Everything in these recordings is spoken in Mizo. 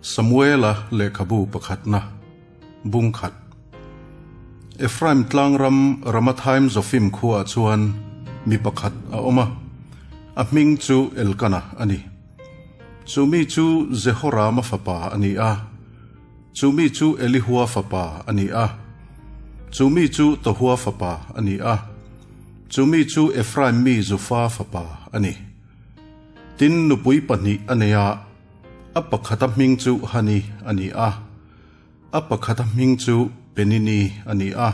Samuela lehkhabu pakhatna, bung khat. Ephraim tlangram Ramathaim Zofim khuaah chuan mi pakhat a awm a, a hming chu Elkana a ni. Chu mi chu Jehorama fapa a ni a, chu mi chu Elihua fapa a ni a, chu mi chu Tohua fapa a ni a, chu mi chu Ephraim mi Zufa fapa a ni. Tin, nupui pahnih a nei a, a pakhata hming chu Hani a ni a, a pakhata hming chu Penini a ni a.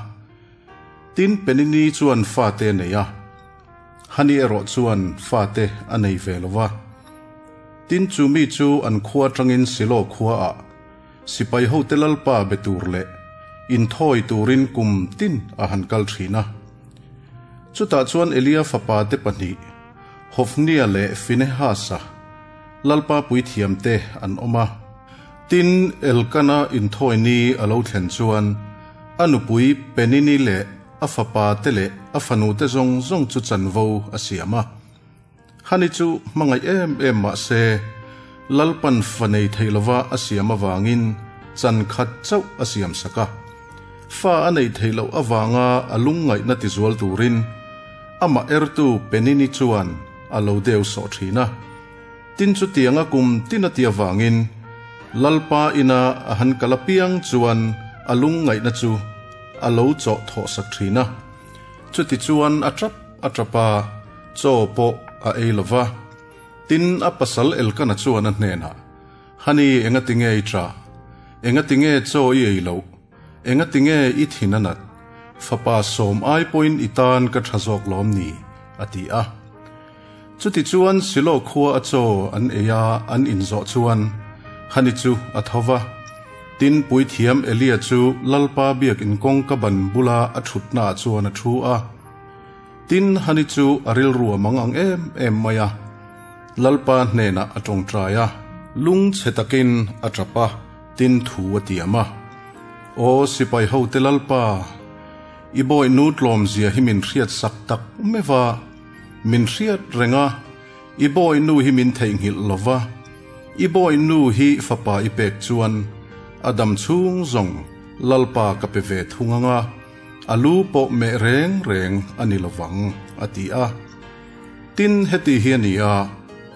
Tin, Penini chuan fate a nei a, Hani erawh chuan fate a nei ve lo va. Tin, chu mi chu an khua atangin Silo khuaah sipai hote Lalpa be tur leh inthawi turin kum tin a han kal thin a. Chutah chuan Elia fapate pahnih, Hofnia leh Finehasa, Lalpa puithiamte an awm a. Tin, Elkana inthawi ni a lo thlen chuan a nupui Penini leh a fapate leh a fanute zawng zawng chu chanvo a siam a. Hani chu hmangaih em em mah se, Lalpan fa nei thei lova a siam avangin chan khat chauh a siam sak a. Fa a neih theih loh avanga a lungngaihna tizual turin amah ertu Penini chuan a lo deu sawh thin a. Tin chutianga kum tin a ti avangin Lalpa ina a han kal apiang chuan a lungngaihna chu a lo chawh thawh sak thin a. Chutichuan a tap a tap a, chaw pawh a ei lo va. Tin a pasal Elkana chuan a hnenah, Hani engatinge i tah? Engatinge chaw i ei loh? Engatinge i thin a nat? Fapa sawm ai pawhin i tan ka tha zawk lawm ni? a ti a. Chutichuan Silo khua a chaw an ei a, an inzawh chuan Hani chu a tho va. Tin, puithiam Elia chu Lalpa biakin kawngka ban bula a thutnaah chuan a thu a. Tin, Hani chu a rilru a mang ang em em mai a. Lalpa hnenah a tawngtai a, lungchhe takin a tap a. Tin thu a tiam a, Aw sipai hote Lalpa, i bawi nu tlawmzia hi min hriat sak tak meuh a, min hriat reng a, i bawi nu hi min theihnghilh lo va, i bawi nu hi fapa i pek chuan a dam chhung zawng Lalpa ka pe ve thung ang a, a lu pawh meh reng reng a ni lo vang, a ti a. Tin, heti hi a ni a,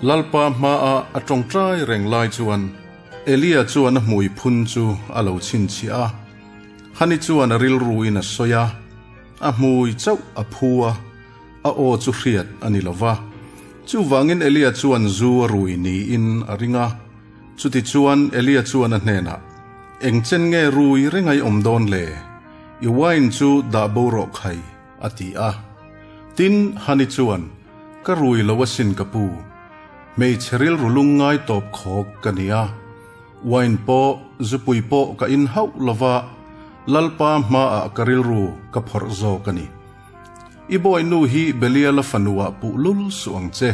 Lalpa hmaah a tawngtai reng lai chuan, Elia chuan a hmui phun chu a lo chhinchhiah a, Hani chuan a rilruin a sawi a, a hmui chauh a phu a, a aw chu hriat a ni lo va. Chuvangin Elia chuan zu a rui niin a ring a. Chutichuan Elia chuan a hnenah, Eng chen nge rui reng ai awm dawn le? I wine chu dah bo rawh khai, a ti a. Tin, Hani chuan, Ka rui lo asin ka pu. Hmeichhe rilru lungngai tawp khawk ka ni a, wine pawh, zupui pawh ka in hauh lova, Lalpa hmaah ka rilru ka phawrh zawk a ni. I bawihnu hi Beliala fanuah puh lul suh ang che.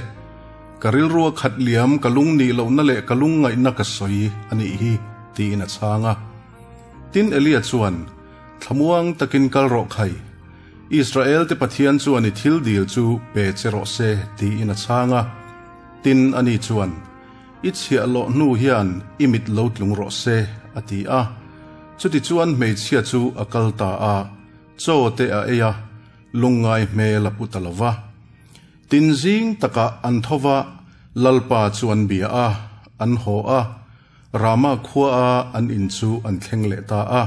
Ka rilrua khat liam ka lung nih lohna leh ka lungngaihna ka sawi a nih hi, tiin a chhang a. Tin Elia chuan, Thlamuang takin kal rawh khai. Israel te Pathian chuan i thil dil chu pe che rawh se, tiin a chhang a. Tin, ani chuan, I chhiah lawh hnu hian i mit lo tlung rawh se, a ti a. Chutichuan hmeichhia chu a kal ta a, chaw te a ei a, lungngai hmel a pu ta lo va. Tin zing takah an tho va, Lalpa chu an bia a, an haw a. Rama khuaa an in chu an thleng leh ta a.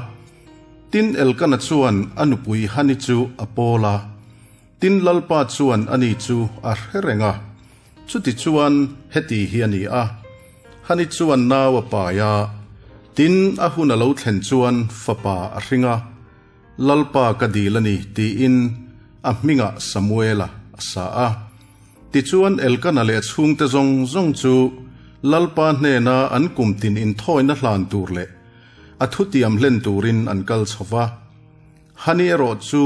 Tin, Elkana chuan a nupui Hani chu a pawl a. Tin, Lalpa chuan ani chu a hre reng a. Chutichuan heti hi a ni a, Hani chuan nau a pai a. Tin, a hun a lo thlen chuan fapa a hring a. Lalpa ka dil a ni, tiin a hmingah Samuela a sa a. Tichuan Elkana leh a chhungte zawng zawng chu Lalpa hnena an kum tin inthawina hlan tur leh a thutiam hlen turin an kal chho va. Hani erawh chu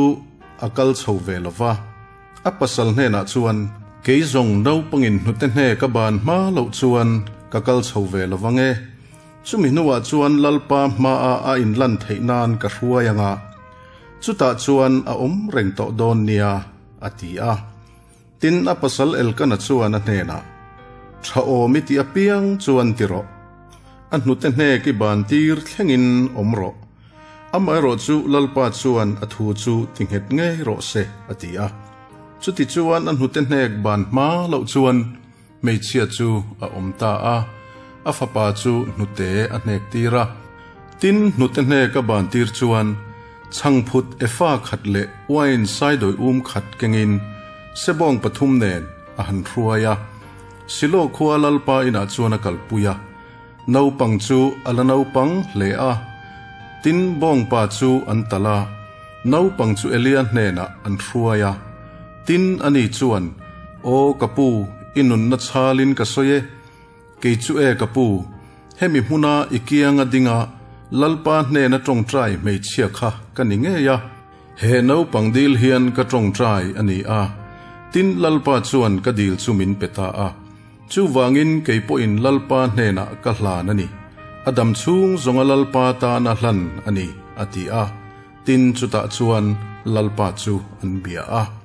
a kal chho ve lo va. A pasal hnenah chuan, Kei zawng naupangin hnute hne ka ban hma loh chuan ka kal chho ve lo vang e. Chumi hnuah chuan Lalpa hmaah a inlan theih nan ka hruai ang a, chutah chuan a awm reng tawh dawn nia, a ti a. Tin, a pasal Elkana chuan a hnenah, Tha awm i tih apiang chuan ti rawh. A hnute hnek i ban tir thlengin awm rawh. Amaherawhchu Lalpa chuan a thu chu ti nghet ngei rawh se, a ti a. Chutichuan a hnute hnek ban hma loh chuan hmeichhia chu a awm ta a, a fapa chu hnute a hnek tir a. Tin, hnute hnek a ban tir chuan chhangphut efa khat leh uain saidawi um khat kengin sebawng pathum nen a han hruai a. Silo khua Lalpa inah chuan a kalpui a. Naupang chu a la naupang hle a. Tin, bawngpa chu an talh a, naupang chu Elia hnenah an hruai a. Tin, ani chuan, Aw ka pu, i nunna chhalin ka sawi e. Kei chu e ka pu, hemi hmuna i kianga dinga Lalpa hnena tawngtai hmeichhia kha ka ni ngei a. He naupang dil hian ka tawngtai a ni a, tin Lalpa chuan ka dil chu min pe ta a. Chuvangin kei pawhin Lalpa hnenah ka hlan a ni, a dam chhung zawnga Lalpa tana hlan a ni, a ti a. Tin, chutah chuan Lalpa chu an bia a.